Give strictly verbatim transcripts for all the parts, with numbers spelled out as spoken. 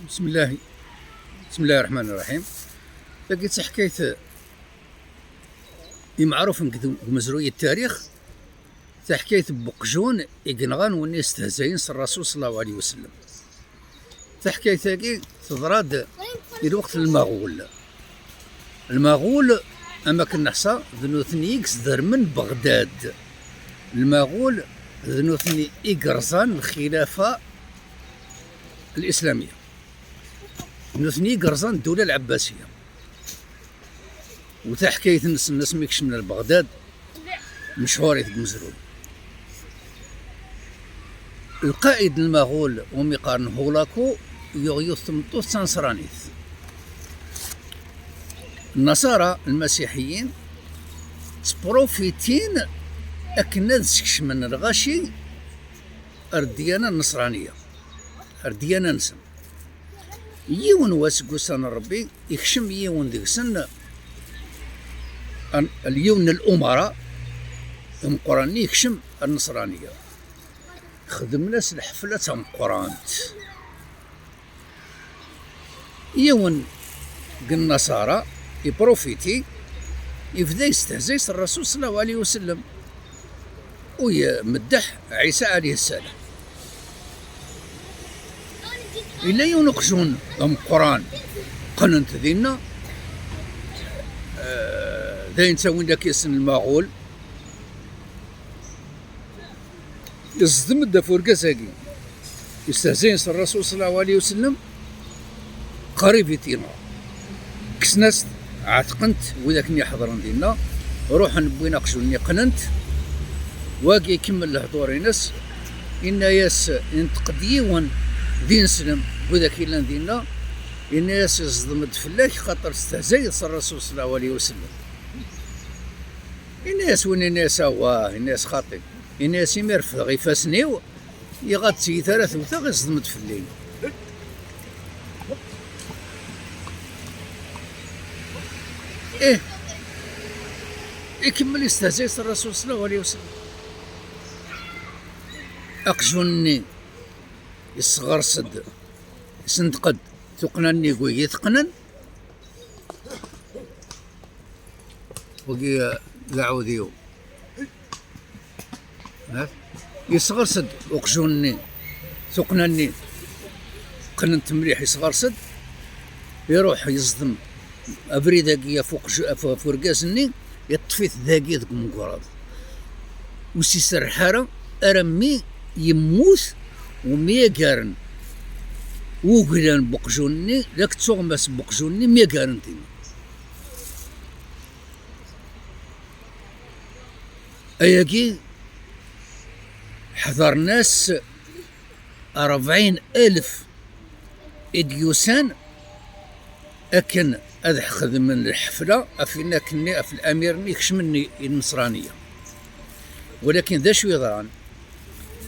بسم الله، بسم الله الرحمن الرحيم. Tagi d taḥkayt imeɛrufen deg umezruy n tarix, taḥkayt n weqjun i yenɣan win yestehzayen s Rrasul صلى الله عليه وسلم. Taḥkayt-agi teḍra-d di lweqt n Lmaɣul. Lmaɣul, am akken neḥsa, d nutni i yesdermen Beɣdad. Lmaɣul d nutni i yerẓan lxilafa الإسلامية. Nutni i yerẓan ddula lɛebbasiya. U taḥkayt-nsen asmi kecmen ar Beɣdad, mechurit deg umezruy. Lqaid n Lmaɣul, umi qqaren Hulaku, yuɣ yiwet tmeṭṭut d taneṣranit. Nnaṣara, lmasiḥiyin, ttprufitin akken ad skecmen lɣaci ar ddyana nneṣraniya, ar ddyana-nsen. Yiwen wass deg ussan n Ṛebbi, ikcem yiwen deg-sen, an-, yiwen n lumara imeqqranen, ikcem ar nneṣraniya. Xedmen-as lḥefla d tameqqrant. Yiwen deg nnaṣara iprofiti, ibda yestehzay s Rrasul صلى الله عليه وسلم, u yemddeḥ Ɛisa عليه السلام. Yella yiwen uqjun d ameqqran, qqnen-t dinna, eh, d ayen ttawin akk-isen Lmaɣul. Yeẓdem-d ɣef urgaz-agi yestehzayen s Rrasul صلى الله عليه وسلم, qrib i t-yenɣa. Kksen-as-t, ɛetqen-t wid akken iḥeḍren dinna, ruḥen wwin aqjun-nni, qqnen-t. Wagi ikemmel lehdur-ines, inna-yas, inṭeq-d yiwen d ineslem n widak yellan dinna, inna-yas, yeẓdem-d fell-ak xaṭer testehzayeḍ s Rrasul صلى الله عليه وسلم. Inna-yas win, inna-yas awah, inna-yas xaṭi. Inna-yas, imi refdeɣ ifassen-iw, iɣ ad tiyit ara tewteɣ, iẓdem-d fell-i. Ih, ikemmel yestehzay s Rrasul صلى الله عليه وسلم. Aqjun-nni yesɣers-d, isendeq-d tuqqna-nni deg wigi teqqnen. Wagi, eh, d aɛudiw. Ha? Yesɣers-d uqjun-nni, tuqqna-nni qqnent mliḥ, yesɣers-d, iruḥ yeẓdem abrid-agi ɣef uqj-, ɣef, ɣef urgaz-nni, yeṭṭef-it dagi deg umgraḍ. Ur s-iserreḥ ara, armi yemmut, u myagaren wuglan n weqjun-nni, d tuɣmas n weqjun-nni myagaren dinna. Ayagi ḥeḍren-as rebɛin alef i d-yusan akken ad xedmen lḥefla ɣef inna-, ɣef lamir-nni ikecmen i, i Nneṣraniya. Walakin d acu yeḍran?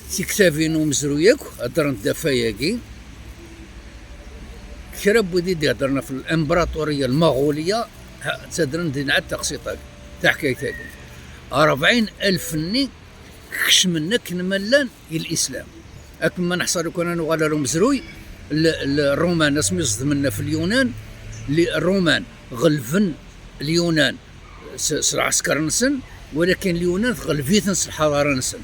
Tiktabin umezruy akk heddrent-d ɣef wayagi. Kra n wid i d-iheddren ɣef l'imbraṭuriya lmaɣuliya, ha, ttadren din ɛad taqsiṭ-agi, taḥkayt-agi. Rebɛin alef-nni kecmen akken ma llan i Lislam. Akken ma neḥṣa, lukan ad nuɣal ar umezruy, l-, l-, Ṛṛuman, asmi ẓedmen ɣef Lyunan, li-, Ṛṛuman ɣelben Lyunan s, s lɛesker-nsen, walakin Lyunan tɣelb-iten s lḥaḍara-nsen.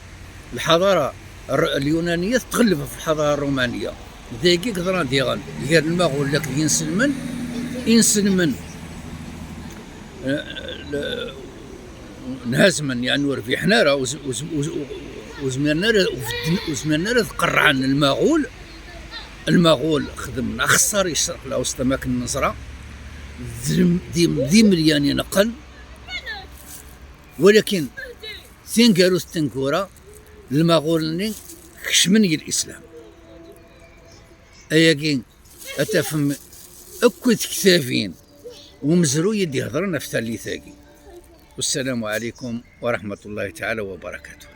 Lḥaḍara r-, lyunaniyat tɣelleb ɣef lḥaḍara ṛṛumaniya. D ayagi i yeḍran diɣen gar Lmaɣul akked yinselmen. Inselmen, eh, l-, nhazmen, yeɛni ur rbiḥen ara, ur z-, ur z-, ur z-, ur zmiren ara, ur bedden, ur zmiren ara ad qerrɛen Lmaɣul. Lmaɣul xedmen axeṣṣar i Ccṛeq Lawsat am akken neẓra, d, d, d imelyan ineqqen, walakin tineggarut n tneggura, Lmaɣul-nni kecmen i Lislam. Ayagi ad tafem akk tiktabin umezruy i d-iheḍren ɣef tallit-agi. والسلام عليكم ورحمة الله تعالى وبركاته.